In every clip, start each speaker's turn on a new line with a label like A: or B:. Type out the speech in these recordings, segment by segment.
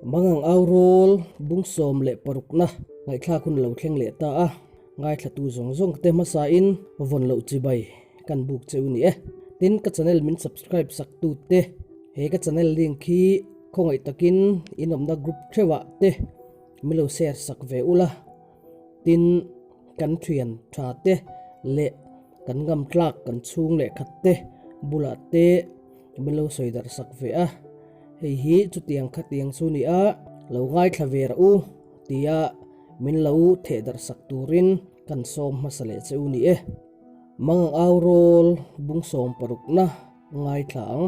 A: Mangang au rawl bung 16 na ngaihthlak hun lo thleng leh ta a, ngaithlatu zawng zawng te hmasa in vawn loh chibai kan buk cheu ni e. Tin, ka channel min subscribe sak tu te he ka channel link hi khawngaih takin in awmna group theuhah te min lo share sak ve ula. Tin, kan thian tha te leh kan ngam tlak kan chhung leh khat te bulah te min lo sawi darh sak ve a, hei hi chutiang khatiang chu ni a, lo ngaithla ve rah u tia min lo theh darh sak turin kan sawm hmasa leh che u ni e. Mangang au rawl bung 60 na ngaithla ang.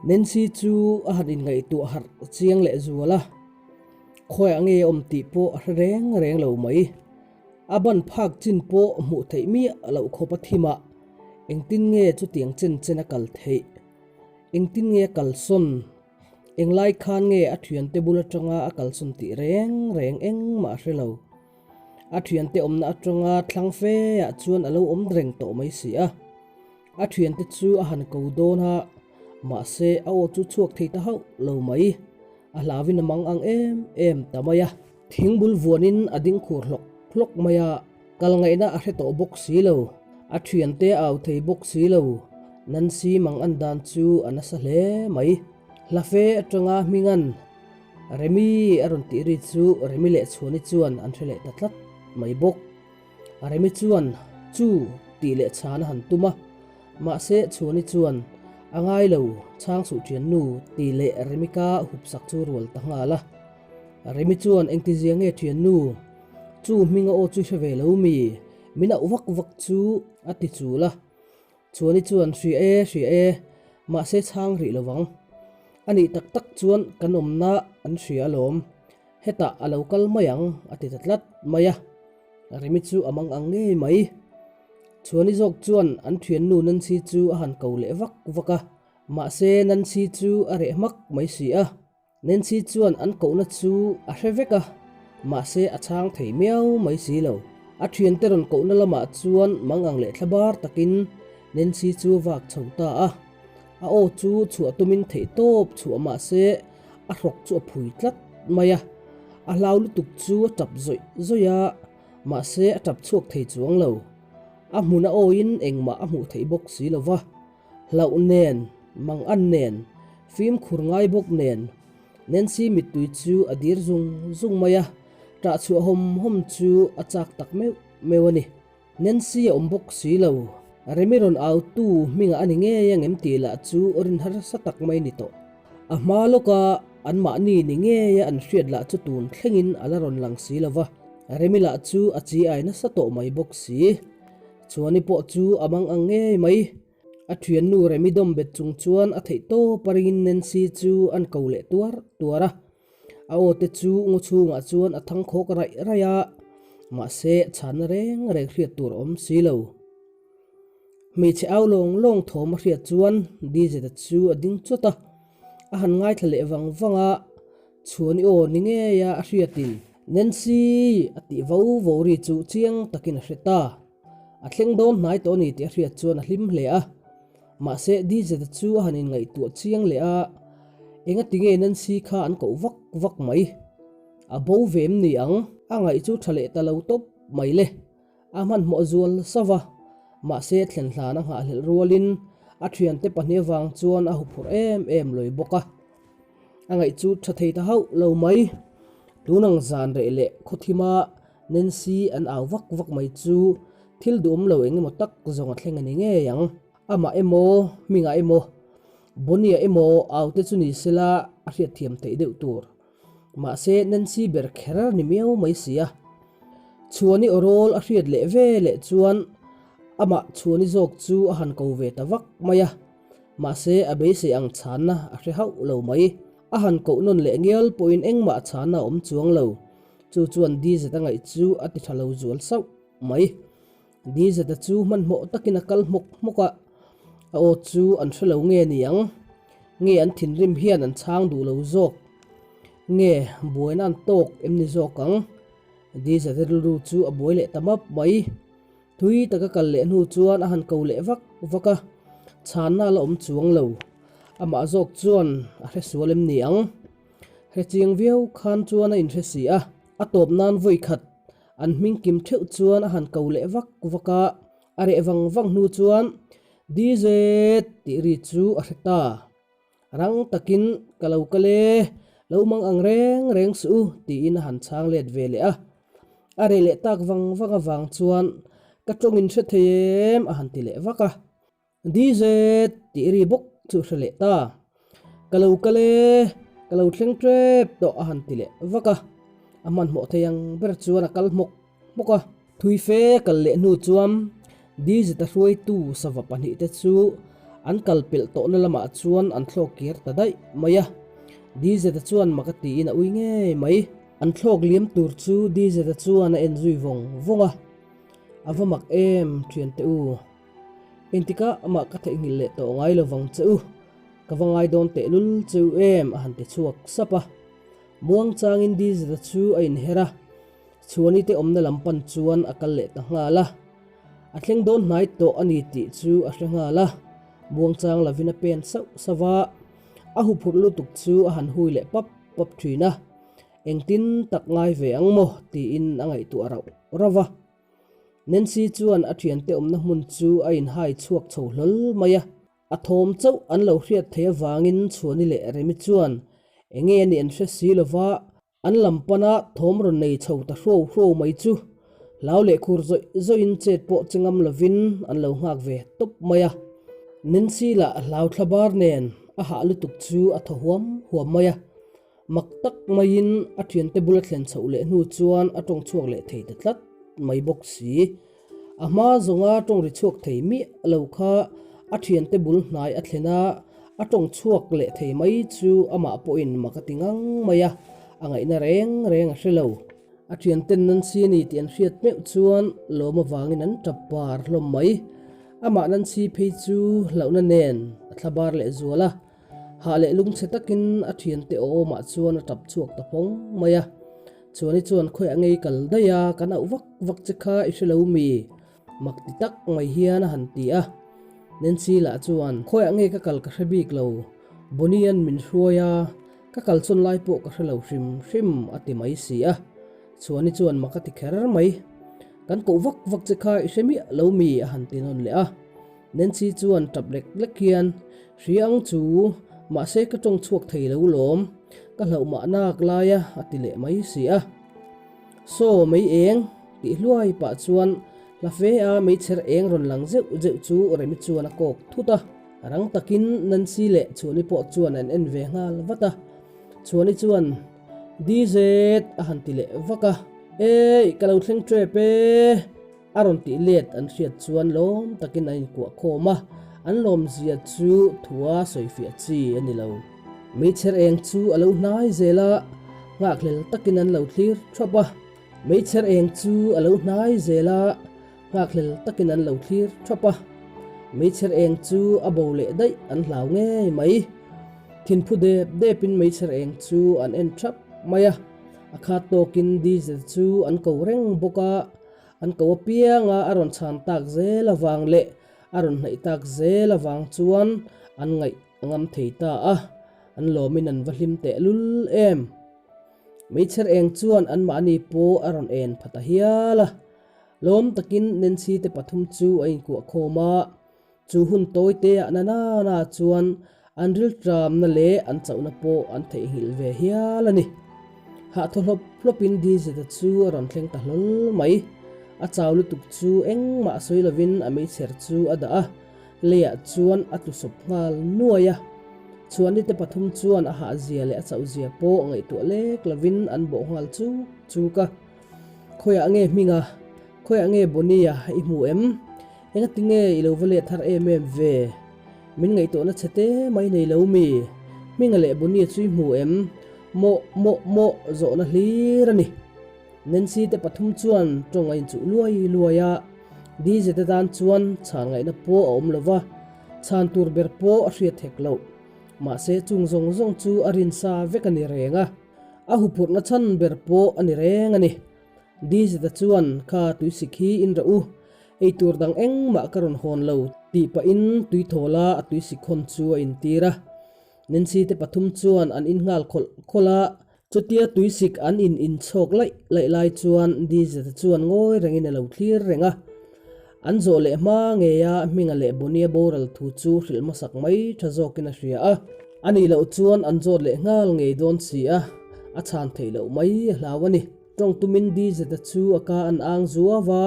A: Nancy chu a han inngaihtuah harh chiang leh zual a. Khawiah nge awm tih pawh a hre reng reng lo mai. A ban phak chin pawh hmuh theih miah loh khawp a thim a, engtin nge chutiang chen chen a kal theih? Engtin nge a kalsawn? Englai khan nge a thiante bul atanga a kalsawn tih reng reng engmah a hre lo. A thiante awmna atanga thlang fe ah chuan a lo awm reng tawh mai si a. A thiante chu a han ko dawn a, mahse a aw chu chhuak thei ta hauh lo mai. A hlauin a mang ang em em ta mai a. Thingbul vuanin a ding khur hlawk hlawk mai a, kal ngaihna a hre tawh bawk si lo. A thiante a au thei bawk si lo. Nancy mang an dan chu a nasa hle mai. Hla fe atanga hmingan Remi a rawn tih ri chu Remi leh Chhuani chuan an hre leh ta tlat mai bawk. Remi chuan chu tih leh chhan a han tum a, mahse Chhuani chuan a ngai lo, chhang suh ṭhian nu tih leh Remi ka hup sak chu rual ta nghal a. Remi chuan engtizia nge ṭhian nu, chu hminga aw chu hre ve lo mi, min auh vak vak chu a ti chul a. Chuani chuan hria e, hria e, mahse chhang rih lo vang. A nih tak tak chuan kan awmna an hria alawm, hetah a lo kal mai ang a ti ta tlat mai a. Remi chu a mang ang ngei mai. Chuani zawk chuan an thiannu Nancy chu a han ko leh vak vak a, mahse Nancy chu a reh hmak mai si a. Nancy chuan an kohna chu a hre vek a, mahse a chhang thei miau mai si lo. A thiante rawn kohna lamah chuan mangang leh thla bar takin Nancy chu a vak chho ta a. A aw chu chhuah tumin theih tawp chhuah mahse a hrawk chu a phui tlat mai a. A hlau lutuk chu a tap zawih zawih a, mahse a tap chhuak thei chuang lo. A hmun a awin engmah a hmuh theih bawk si lo va. Hlauh nen, mangan nen, fimkhur ngai bawk nen, Nancy mittui chu a dir zung zung mai a, ṭah chhuah hawm hawm chu a chak tak meuh meuh a ni. Nancy a awm bawk si lo, Remi rawn autu hmingah a ni ngei ang em tih lah chu rin harsa tak mai ni tawh. A hma lawka anmahni ni ngeia an hriat lah chu tun thlengin a la rawn lang si lo va, Remi lah chu a chi ai nasa tawh mai bawk si. Chuani pawh chu a mang ang ngei mai. A thiannu Remi dawm bet chung chuan a theih tawp a ringin Nancy chu an ko leh tuar tuar a. A aw te chu ngaw chhungah chuan a thang khawk raih raih a, mahse chhanna reng reng hriat tur a awm si lo. Hmeichhe au lawng lawng thawm a hriat chuan Dizeta chu a ding chawt a, a han ngaithla leh vang vang a, Chhuani aw ni ngeia a hriatin Nancy a tih vo vo ri chu chiang takin a hre ta. A thleng dawn hnai tawh a ni tih a hriat chuan a hlim hle a. Mahse Dizeta chu a han inngaihtuah chiang leh a, engati nge Nancy kha an koh vak vak mai? A bo ve em ni ang? A ngaih chu tha leh ta lo tawp mai le. A hmanhmawh zual sauh a, mahse thlen hlan a nghahhlelh rualin a thiante pahnih avang chuan a huphurh em em lawi bawk a. A ngaih chu tha thei ta hauh lo mai. Tunang zan reh leh khawthima Nancy an au vak vak mai chu thil duhawm lo eng emaw tak zawng a thleng a ni ngei ang. Amah emaw, hmingah emaw, Bonnie-a emaw au te chu ni sela a hriatthiam theih deuh tur. Mahse Nancy ber kher ni miau mai si a. Chhuani awrawl a hriat leh ve leh chuan amah Chhuani zawk chu a han ko ve ta vak mai a. Mahse a beisei ang chhanna a hre hauh lo mai. A han koh nawn leh ngial pawhin engmah chhanna a awm chuang lo. Chu chuan Dizeta ngaih chu a ti tha lo zual sauh mai. Dizeta chu hmanhmawh takin a kal hmawk hmawk a, a aw chu an hre lo nge ni ang? Nge an thinrim hian an chhang duh lo zawk? Nge buaina an tawk em ni zawk ang? Dizeta rilru chu a buai leh ta map mai. Tui taka kal leh hnu chuan a han ko leh vak vak a, chhanna a la awm chuang lo. Amah zawk chuan a hre sual em ni ang? Hre chiang viau khan chuan a inhre si a, a tawp nan vawi khat an hming kim theuh chuan a han ko leh vak vak a, a reh vang vang hnu chuan DZ tih ri chu a hre ta. Rang takin ka lo kal e, lo mang ang reng reng suh u tiin a han chhang let ve leh a. A reh leh tak vang vang avang chuan ka tawng in hre thei em a han ti leh vak a. DZ tih ri bawk chu hre leh ta. Ka lo kal e, ka lo thleng tep tawh a han ti leh vak a. A hmanhmawh thei ang ber chuan a kal hmawk hmawk a. Thui fe kal leh hnu chuan DZ-a hruaitu sava pahnihte chu an kal pelh tawhna lamah chuan an thlawk kir ta daih mai a. DZ-a chuan mak a tiin a ui ngei mai. An thlawk liam tur chu DZ-a chuan a en zui vawng vawng a. A va mak em thiante u. Engtikah amah ka theihnghilh leh tawh ngai lo vang che u, ka va ngai dawn tehlul che u em a han ti chhuak sap a. Muang changin Dizra chu a inher a, Chhuani te awmna lam pan chuan a kal leh ta nghal a. A thleng dawn hnai tawh a ni tih chu a hre nghal a, muang chang lovin a pen sauh sauh a, a huphurh lutuk chu a han hui leh pap pap thin a. Engtin tak ngai ve ang maw tiin a ngaihtuah rauh rauh a. Nancy chuan a thiante awmna hmun chu a inhai chhuak chho hlawl mai a. A thawm chauh an lo hriat theih avangin Chhuani leh Remi chuan enge a nih an hre si lova, an lam pana thawm rawn nei chho ta hruau hruau mai chu hlau leh khur zawih zawihin chet pawh che ngam lovin an lo nghak ve tawp mai a. Nancy lah hlau thla bar nen a hah lutuk chu a thaw huam huam mai a. Mak tak maiin a thiante bula thlen chhoh leh hnu chuan a tawng chhuak leh thei ta tlat mai bawk si. A hma zawnga tawng ri chhuak thei miah lo kha a thiante bul hnai a thlen a, a tawng chhuak leh thei mai chu amah pawhin mak a ti ngang mai a, a ngaihna reng reng a hre lo. A thianten Nancy a ni tih an hriat meuh chuan lawm avangin an tap par hlawm mai. Amah Nancy phei chu hlauhna nen a thla bar leh zual a. Hah leh lungchhe takin a thiante awmah chuan a tap chhuak ta phawng mai a. Chuani chuan khawiah ngei kal daih a, kan auh vak vak che kha i hre lo mi? Mak ti tak mai hian a han ti a. Nancy lah chuan, Khawiah nge ka kal ka hre bik lo, Bonnie-a'n min hruai a, ka kal chawn lai pawh ka hre lo hrim hrim a ti mai si a. Chuani chuan mak a ti kher mai. Kan koh vak vak che kha i hre miah lo mi? a han ti nawn leh a. Nancy chuan tap lek lek hian, Hria ang chu, mahse ka tawng chhuak thei lo lawm, ka hlauh mah nak lai a, a ti leh mai si a. Saw mei eng, tih hluai pah chuan hla fe a meichher eng rawn lang zeuh zeuh chu Remi chuan a kawk thut a. Rang takin Nancy leh Chhuani pawh chuan an en ve nghal vat a. Chhuani chuan, DZ a han ti leh vak a. Eih, ka lo thleng tep e! A rawn tih let an hriat chuan lawm takin an inkuah khawm a, an lawmzia chu thua sawifiah chi a ni lo. Meichher eng chu a lo hnai zel a, nghakhlel takin an lo thlir thap a. Meichher eng chu a lo hnai zel a, nghakhlel takin an lo thlir thap a. Meichher eng chu a bo leh daih an hlau ngei mai. Thinphu dep depin meichher eng chu an en thap mai a, a khat tawkin diesel chu an ko reng bawk a. An ko apianga a rawn chhan tak zel avang leh a rawn hnaih tak zel avang chuan an ngaih a ngam thei ta a, an lawmin an va hlim tehlul em. Meichher eng chuan anmahni pawh a rawn en pha ta hial a. Lawm takin Nancy te pathum chu a inkuah khawm a, Chu hun tawi te ah na nana chuan an rilṭamna leh an chauhna pawh an theihnghilh ve hial a ni. Hah thaw hlawp hlawpin Dizeta chu a rawn thleng ta hlawl mai. A chau lutuk chu engmah sawi lovin a meichher chu a dah a, leiah chuan a tlu sawp nghal nuai a. Chhuani te pathum chuan a hahzia leh a chauhzia pawh ngaihtuah lek lovin an bawh nghal chuk chuk a. Khawiah nge Hminga? Khawiah nge Bonnie-a i hmu em? Engati nge i lo va let thar em em ve? Min ngaihtuahna chhe te mai nei lo mi? Hminga leh Bonnie chu i hmu em? Mawh, mawh, mawh zawhna hlir a ni. Nancy te pathum chuan tawng a inchuh luai luai a, DJ te tan chuan chhan ngaihna pawh a awm lo va, chhan tur ber pawh a hriat hek loh. Mahse chung zawng zawng chu a rinsa vek a ni reng a, a huphurhna chhan ber pawh a ni reng a ni. Dizita chuan, Kha tuisik hi in rah u, ei tur dang engmah ka rawn hawn lo, tih pahin tui thawla a tuisik hawn chu a intir a. Nancy te pathum chuan an in nghal khawlh khawlh a, chutia tuisik an in inchhawk laih laih lai chuan Dizeta chuan ngawi rengin a lo thlir reng a. An zawh leh hma ngeia Hminga leh Bonnie-a boral thu chu hrilh hmasak mai tha zawkin a hria a. A nih loh chuan an zawt leh nghal ngei dawn si a, a chhan theih loh mai a hlau a ni. Tawng tumin Dizeta chu a ka an ang zuau a.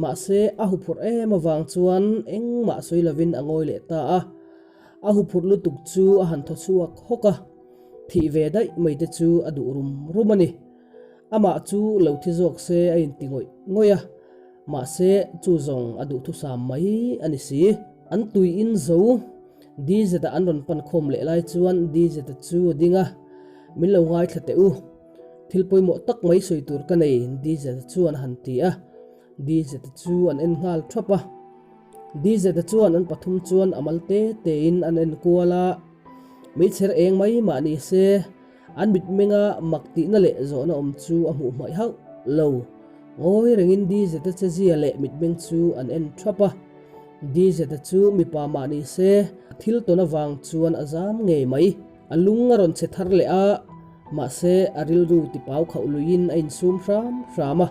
A: Mahse, a huphurh em avang chuan engmah sawi lovin a ngawi leh ta a. A huphurh lutuk chu a han thaw chhuak hawk a, thih ve daih mai te chu a duh rum rum a ni. Amah chu lo thi zawk se a inti ngawih ngawih a, mahse chu zawng a duhthusam mai a ni si. An tui in zo Dizeta an rawn pan khawm leh lai chuan Dizeta chu a ding a, Min lo ngaithla teh u. Thil pawimawh tak mai sawi tur ka nei, Dizeta chuan a han ti a. Dizeta chu an en nghal thap a. Dizeta chuan an pathum chuan a mal te tein an en kual a. Meichher eng mai mah ni se, an mitmenga mak tihna leh zawhna awm chu a hmuh hmaih hauh lo. Ngawi rengin Dizeta chezia leh mitmeng chu an en thap a. Dizeta chu mipa mah ni se, a thil tawn avang chuan a zam ngei mai. A lung a rawn che thar leh a, mahse a rilru tipau khauh luiin a insum hram hram a.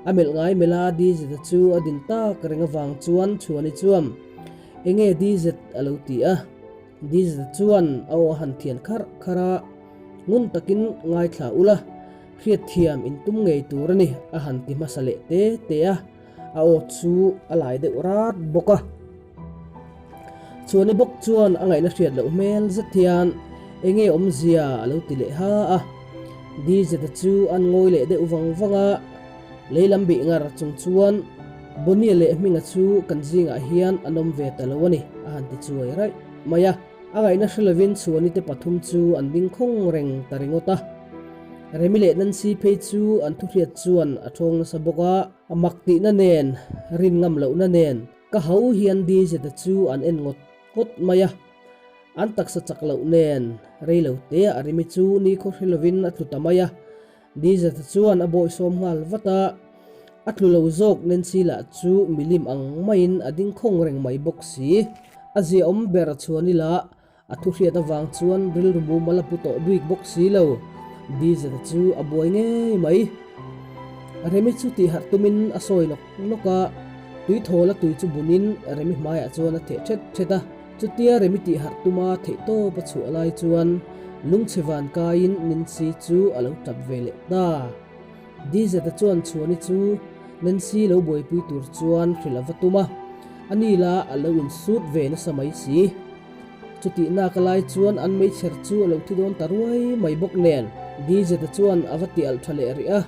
A: A melh ngai melh a Dizeta chu a din tak reng avang chuan Chhuani chuan, Enge Dizet? a lo ti a. Dizeta chuan a aw a han thian kharh kharh a, Ngun takin ngaithla ula, hriatthiam intum ngei tur a ni a han ti hmasa leh te te a. A aw chu a lai deuh rat bawk a. Chuani bawk chuan a ngaihna hriat loh hmel zet hian enge awmzia a lo ti leh ha a. Dizeta chu an ngawi leh deuh vang vang a, lei lam bih ngar chung chuan Bonnie leh Hminga chu kan zingah hian an awm ve ta lo a ni a han ti chuai raih mai a. A ngaihna hre lovin Chuani te pathum chu an ding khawng reng ta ringawt a. Remi leh Nancy phei chu an thuhriat chuan a thawng nasa bawk a, a mak tihna nen, rin ngam lohna nen ka ho hian Dizeta chu an en ngawt ngawt mai a. An taksa chak loh nen rei lo te a Remi chu nikhaw hre lovin a tlu ta mai a. Dizeta chuan a bawihsawm nghal vat a, a tlu lo zawk Nancy lah chu milim ang maiin a ding khawng reng mai bawk si. A ziaawm ber chuan ila A thu hriat avang chuan rilru mumal a pu tawh bik bawk si lo. Dizeta chu a buai ngei mai. Remi chu tih harh tumin a sawi nawk nawk a, tui thawl a tui chu bunin Remi hmaiah chuan a theh thet thet a. Chutia Remi tih harh tuma theihtawp a chhuah lai chuan lungchhe van kaiin Nancy chu a lo tap ve leh ta. Dizeta chuan Chhuani chu Nancy lo buaipui tur chuan hrilh a va tum a, ani la a lo insut ve nasa mai si. Chutih nak a lai chuan an meichher chu a lo thi dawn ta ruai mai bawk nen Dizeta chuan a va ti alh tha leh rih a,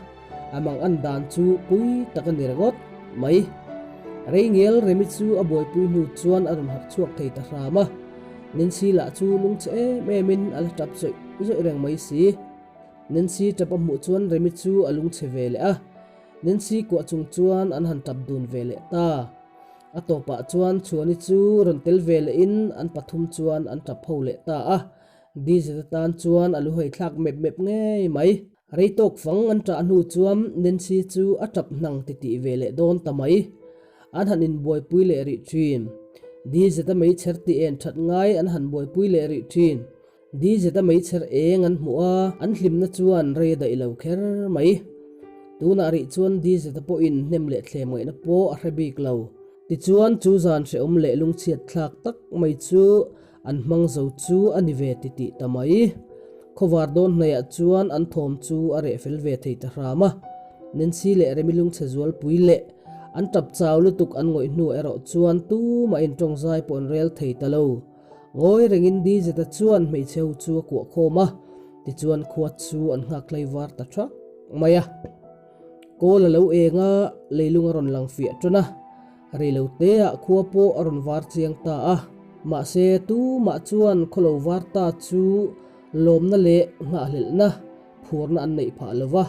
A: a mang an dan chu pui tak a ni ringawt mai. Rei ngial Remi chu a buaipui hnu chuan a rawn harh chhuak thei ta hram a, Nancy lah chu lungchhe em em in a la tap zawih zawih reng mai si. Nancy tap a hmuh chuan Remi chu a lungchhe ve leh a, Nancy kuah chung chuan an han tap dun ve leh ta. A tawpah chuan Chhuani chu rawn tel ve lehin an pathum chuan an tap ho leh ta a, Dizeta tan chuan a lu hawi thlak mep mep ngei mai. Rei tawk fang an ṭah hnu chuan Nancy chu a ṭap hnang titih ve leh dawn ta mai. An han inbuaipui leh rih ṭhin. Dizeta meichher tih en ṭhat ngai an han buaipui leh rih ṭhin. Dizeta meichher eng an hmuh a, an hlimna chuan rei a daih lo kher mai. Tunah rih chuan Dizeta pawhin hnem leh thlem ngaihna pawh a hre bik lo. Tichuan chu zan hrehawm leh lungchhiat thlak tak mai chu an hmang zo chu a ni ve titih ta mai. Khawvar dawn hnaiah chuan an thawm chu a reh fel ve thei ta hram a. Nancy leh Remi lungchhe zualpui leh an tap chau lutuk an ngawih hnuah erawh chuan tumah intawngzai pawh an rel thei ta lo. Ngawi rengin Dizeta chuan hmeichhe ho chu a kuah khawm a, tichuan khua chu an nghak hlei var ta thak mai a. Kawl a lo eng a, leilung a rawn lang fiah tan a, reilo teah khua pawh a rawn var chiang ta a. Mahse tumah chuan khaw lo var ta chu lawmna leh nghahhlelhna phurna an neih phah lo va.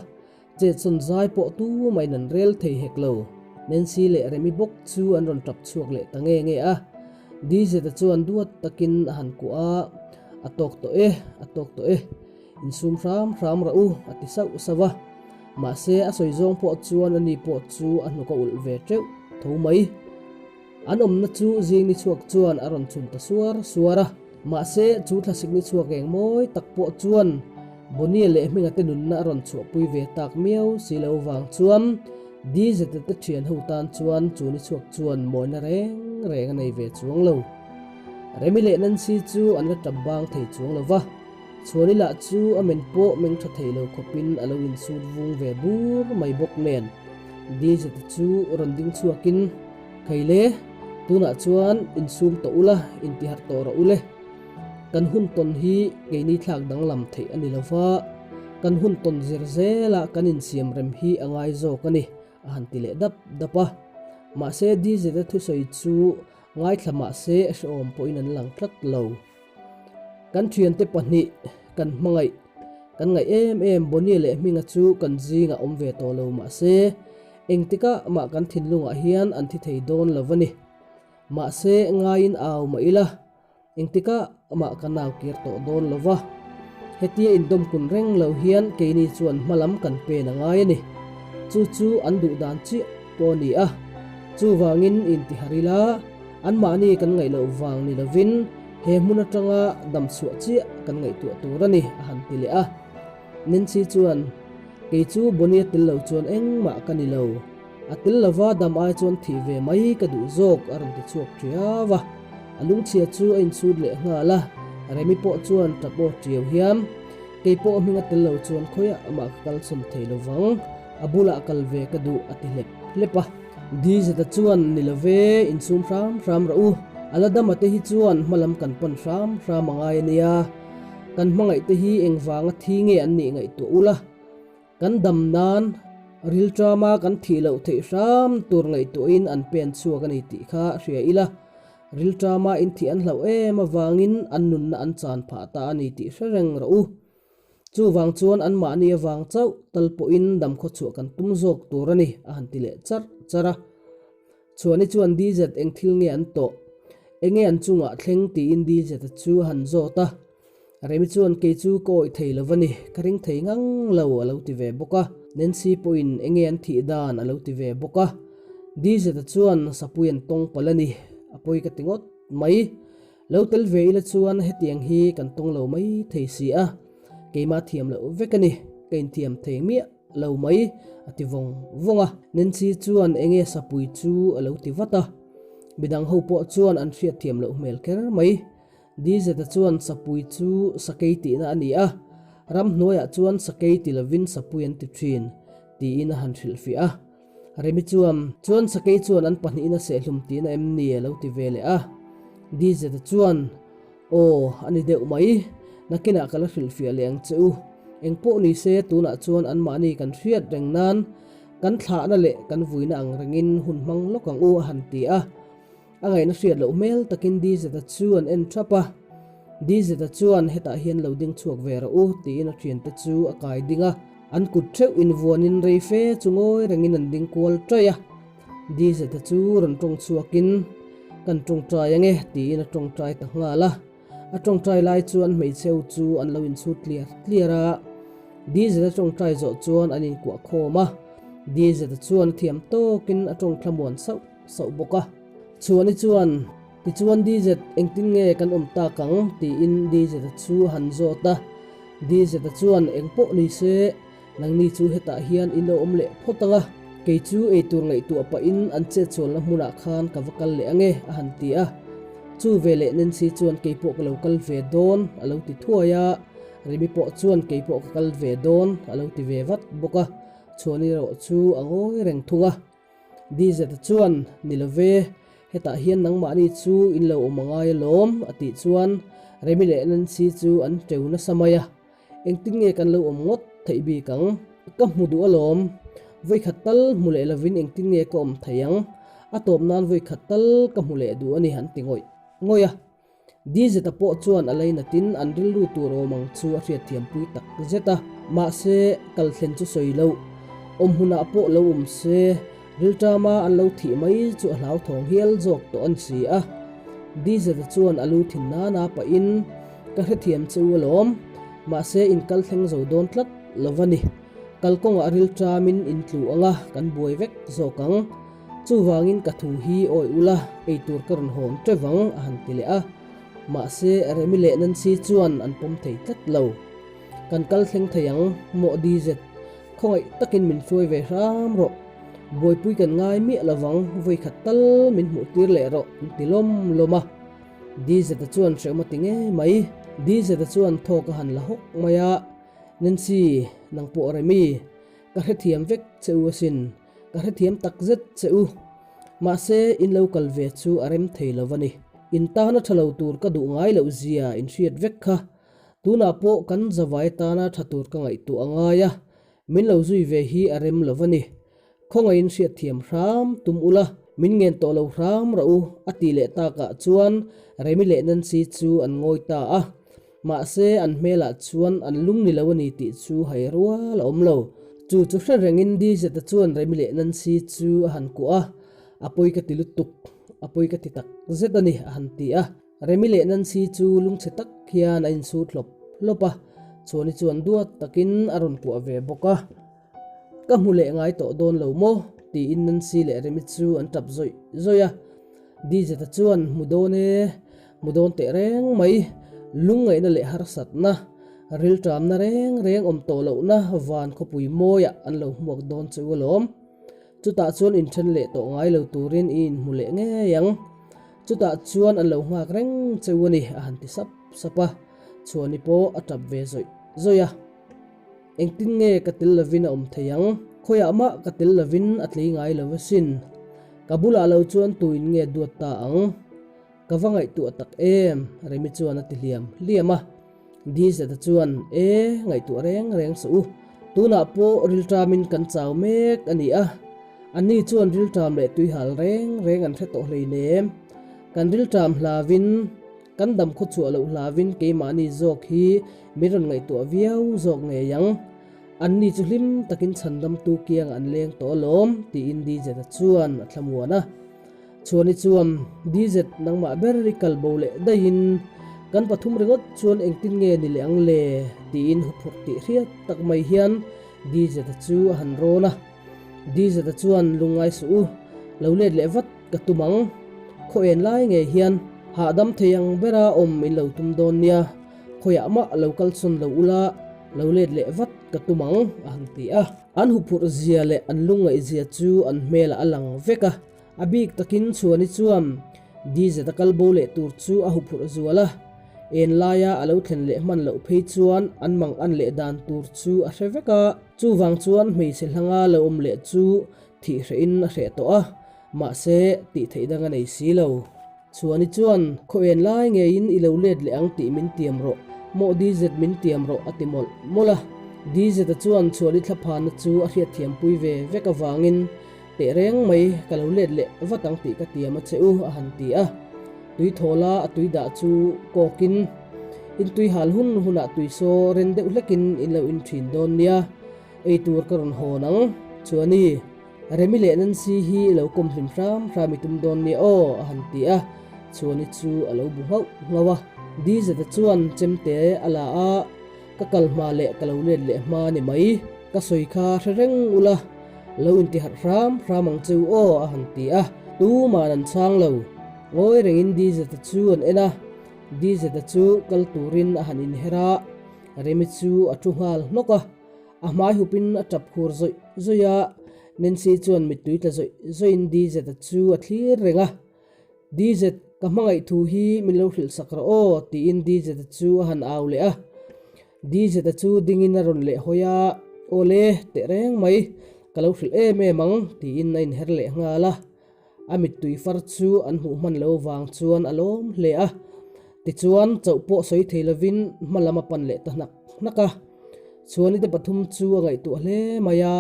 A: Chetsawn zai pawh tu maiin an rel thei hek lo. Nancy leh Remi bawk chu an rawn tap chhuak leh ta nge nge a. Dizeta chuan duat takin a han kuah a, A tawk tawh e, a tawk tawh e, insum hram hram rah u, a ti sauh sauh a. Mahse, a sawi zawng pawh chuan ani pawh chu a hnuk a ulh ve teuh tho mai. An awmna chu zing ni chhuak chuan a rawn chhun ta suar suar a. Mahse, chu thlasik ni chhuak eng mawi tak pawh chuan Bonnie leh Hminga te nunna a rawn chhuahpui ve tak miau si lo vang chuan DZ-a te thian ho tan chuan chu ni chhuak chuan mawina reng reng a nei ve chuang lo. Remi leh Nancy chu an la tap bang thei chuang lo va, Chhuani lah chu a men pawh meng tha thei lo khawpin a lo insut vung ve bur mai bawk nen DZ-a chu rawn ding chhuakin, Khaile, tunah chuan insum tawh ula, intiharh tawh rawh ule. Kan hun tawn hi keini thlak danglam theih a ni lo va, kan hun tawn zir zela kan insiam rem hi a ngai zawk a ni, a han ti leh dap dap a. Mahse DZ-a thusawi chu ngaithla mahse hrehawm pawhin an lang tlat lo. Kan thiante pahnih kan hmangaih, kan ngaih em em Bonnie leh Hminga chu kan zingah awm ve tawh lo mahse engtikah mah kan thinlungah hian an thi thei dawn lo a ni. Mahse ngaiin au mah ila. Engtikah amah ka nau kir tawh dawn lo va, hetia indawmkun reng lo hian keini chuan hmalam kan pen a ngai a ni. Chu chu an duh dan chiah pawh a ni a. Chuvangin intihar ila, anmahni kan ngaih loh vang ni lovin he hmun atanga dam chhuah chiah kan ngaihtuah tur a ni, a han ti leh a. Nancy chuan, Kei chu Bonnie a tel lo chuan engmah ka ni lo. A tel lova dam ai chuan thih ve mai ka duh zawk a rawn ti chhuak ṭiau a. A lungchhia chu a insut leh nghal a, Remi pawh chuan ṭap aw ṭiau hian, Kei pawh hming a tel lo chuan khawiah amah ka kalsawn thei lo vang, a bulah kal ve ka duh a ti hlep hlep a. Dizeta chuan, Ni lo ve, insum hram hram rawh u, a la dama te hi chuan hmalam kan pan hram hram a ngai a nia, kan hmangaih te hi engvanga thi nge an nih ngaihtuah ula, Kan dam nan rilṭama kan thih loh theih hram tur ngaihtuahin an pen chhuak a ni tih kha hria ila, rilṭama inthih an hlauh em avangin an nunna an chan phah ta a ni tih hre reng rawh u. Chuvang chuan anmahni avang chauh tal pawhin damkhaw chhuah kan tum zawk tur a ni, a han ti leh charh charh a. Chhuani chuan DZ eng thil nge an tawh? Enge an chungah thleng? tiin DZ-a chu a han zawt a. Remi chuan kei chu ka awih thei lo va ni, ka ring thei ngang lo a lo ti ve bawk a. Nancy pawhin enge an thih dan a lo ti ve bawk a. DZ-a chuan sapui an tawng palh a ni, a pawi ka ti ngawt mai. Lo tel ve ila chuan hetiang hi kan tawng lo mai thei si a, keimah thiam loh vek a ni, ka inthiam thei miah lo mai a ti vawng vawng a. Nancy chuan enge sapui chu a lo ti vat a, midang ho pawh chuan an hriatthiam loh hmel kher mai. Dizeta chuan sapui chu sakei tihna a ni a, ramhnuaiah chuan sakei ti lovin sapui an ti thin, tiin a han hrilhfiah a. Remi chuan, Chuan sakei chuan an pahnihin a sehhlum tihna em ni? a lo ti ve leh a. Dizeta chuan, Aw, a ni deuh mai, nakinah ka la hrilhfiah leh ang che u. Engpawh ni se, tunah chuan anmahni kan hriat reng nan kan thlahna leh kan vuina ang rengin hun hmang lawk ang u, a han ti a. A ngaihna hriat loh hmel takin Dizeta chu an en thap a. Dizeta chuan hetah hian lo ding chhuak ve rawh u tiin a thiante chu a kai ding a. An kut theuh invuanin rei fe chu ngawi rengin an ding kual ṭaih a. Dizeta chu rawn ṭawng chhuakin, Kan ṭawngṭai ange tiin a ṭawngṭai ta nghal a. A ṭawngṭai lai chuan hmeichheu chu an lo inchhut tliar tliar a. Dizeta ṭawngṭai zawh chuan an inkuah khawm a. Dizeta chuan a thiam tawkin a ṭawngthlamuan sauh sauh bawk a. Chhuani chuan, Tichuan DZ, engtin nge kan awm tak ang? tiin DZ-a chu a han zawt a. DZ-a chuan, Engpawh ni se, nangni chu hetah hian in lo awm leh phawt ang a, kei chu eitur ngaihtuah pahin an chetsualna hmunah khan ka va kal leh ang e, a han ti a. Chu veleh Nancy chuan keipawh ka lo kal ve dawn, a lo ti thuai a. Remi pawh chuan keipawh ka kal ve dawn, a lo ti ve vat bawk a. Chhuani erawh chu a ngawi reng thung a. Dizeta chuan, Ni lo ve, hetah hian nangmahni chu in lo awm a ngai alawm, a tih chuan Remi leh Nancy chu an teu nasa mai a. Engtin nge kan lo awm ngawt theih bik ang? Ka hmu duh alawm, vawikhat tal hmu leh lovin engtin nge ka awm thei ang? A tawp nan vawikhat tal ka hmu leh duh a ni, an ti ngawih ngawih a. Dizeta pawh chuan a lainatin an rilru tur awm ang chu a hriatthiampui tak zet a, mahse, kal thlen chu sawi loh. Awm hmunah pawh lo awm se, rilṭama an lo thih mai chu a hlauthawng hial zawk tawh a ni si a. Dizeta chuan a lu thin nana pahin, Ka hrethiam che u alawm, mahse in kal thleng zo dawn tlat lo va ni. Kalkawngah rilṭamin in tlu ang a, kan buai vek zawk ang. Chuvangin ka thu hi awi ula, eitur ka rawn hawn teuh vang, a han ti leh a. Mahse, Remi leh Nancy chuan an pawm thei tlat lo. Kan kal thleng thei ang, maw DZ? Khawngaih takin min hruai ve hram rawh. Buaipui kan ngai miah lovang, vawikhat tal min hmuh tir leh rawh, an ti lawm lawm a. DZ-a chuan hrehawm a ti ngei mai. DZ-a chuan thawk a han la hawk mai a, Nancy, nang pawh Remi, ka hrethiam vek che u asin. Ka hrethiam tak zet che u. Mahse, in lo kal ve chu a rem thei lo a ni. In tana tha lo tur ka duh ngai loh zia in hriat vek kha. Tunah pawh kan zavai tana tha tur ka ngaihtuah a ngai a, min lo zui ve hi a rem lo a ni. Khawngaihin hriatthiam hram tum ula, min ngen tawh lo hram rah u, a tih leh takah chuan Remi leh Nancy chu an ngawi ta a. Mahse, an hmelah chuan an lung ni lo a ni tih chu hai rual a awm lo. Chu chu hre rengin Dizeta chuan Remi leh Nancy chu a han kuah a, A pawi ka ti lutuk, a pawi ka ti tak zet a ni, a han ti a. Remi leh Nancy chu lungchhe tak hian a insut hlawp hlawp a, Chhuani chuan duat takin a rawn kuah ve bawk a. Ka hmu leh ngai tawh dawn lo maw? tiin Nancy leh Remi chu an tap zawih zawih a. Dizeta chuan hmu dawn e, hmu dawn teh reng mai, lungngaihna leh harsatna, rilṭamna reng reng awm tawh lohna van khawpui mawiah an lo hmuak dawn che u alawm. Chutah chuan inṭhen leh tawh ngai lo turin i inhmu leh ngei ang. Chutah chuan an lo nghak reng che u a ni, a han ti sap sap a. Chhuani pawh a ṭap ve zawih zawih a. Engtin nge ka tel lovin a awm thei ang? Khawiah mah ka tel lovin a tlei ngai lo asin. Ka bulah lo chuan tuin nge duat ta ang? Ka va ngaihtuah tak em? Remi chuan a ti hliam hliam a. Dizeta chuan, E, ngaihtuah reng reng suh u. Tunah pawh rilṭamin kan chau mek a ni a. Anni chuan rilṭam leh tuihal reng reng an hre tawh hleinem. Kan rilṭam hlavin. Kan dam khaw chhuah loh hlavin keimahni zawk hi min rawn ngaihtuah viau zawk ngei ang. Anni chu hlim takin chhandamtu kiang an leng tawh alawm, tiin DZ-a chuan a thlamuan a. Chhuani chuan, DZ, nangmah ber i kal bo leh daihin kan pathum ringawt chuan engtin nge ni leh ang le? tiin huphurh tih hriat tak mai hian DZ-a chu a han rawn a. DZ-a chuan lungngai suh u, lo let leh vat ka tum ang. Khaw en lai ngei hian hahdam thei ang bera awm in lo tum dawn nia, khawiah mah lo kal sawn lo ula, lo let leh vat ka tum ang, a han ti a. An huphurh zia leh an lungngaih zia chu an hmelah a lang vek a, a bik takin Chhuani chuan DZ-a kal bo leh tur chu a huphurh zual a, en laia a lo thlen leh hman loh phei chuan an mang an leh dan tur chu a hre vek a, chuvang chuan hmeichhe hlanga lo awm leh chu thih hrehin a hreh tawh a. Mahse, tih theih dang a nei si lo. Chhuani chuan, Khaw en lai ngeiin i lo let leh ang tih min tiam rawh. Maw DZ min tiam rawh a ti mawlh mawlh a. DZ-a chuan Chhuani thlaphana chu a hriatthiampui ve vek avangin, Teh reng mai, ka lo let leh vat ang tih ka tiam a che u, a han ti a. Tui thawla a tui dah chu kawkin, In tui hal hun hunah tui saw ren deuh hlekin in lo in thin dawn nia, ei tur ka rawn hawn ang. Chhuani. Remi leh Nancy hi lo kawm hlim hram hram i tum dawn nia aw, a han ti a, Chhuani chu a lo bu nghauh nghauh a. Dizeta chuan chemte a la a, Ka kal hma leh ka lo let leh hma ni mai, ka sawi kha hre reng ula, lo intiharh hram hram ang che u aw, a han ti a, tuma'n an chhang lo. Ngawi rengin Dizeta chu an en a, Dizeta chu kal turin a han inher a, Remi chu a thu nghal hnawk a. A hmai hupin a tap khur zawih zawih a, Nancy chuan mittui tla zawih zawihin DZ-a chu a thlir reng a. DZ, ka hmangaih thu hi min lo hrilh sak rawh aw, tiin DZ-a chu a han au leh a. DZ-a chu dingin a rawn leh hawi a, Aw le, teh reng mai, ka lo hrilh em em ang, tiin a inher leh nghal a. A mittui far chu an hmuh hman lo vang chuan a lawm hle a. Tichuan, chauh pawh sawi thei lovin hma lam a pan leh ta hnak hnak a. Chhuanite pathum chu a ngaihtuah hle mai a,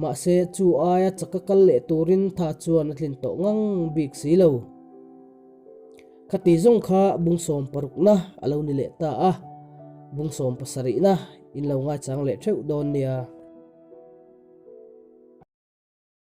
A: mahse chu aia chaka kal leh turin tha chuan a tlin tawh ngang bik si lo. Khati zawng kha bungsawm parukna a lo ni leh ta a, bungsawm pasarihna in lo ngaichang leh theuh dawn nia.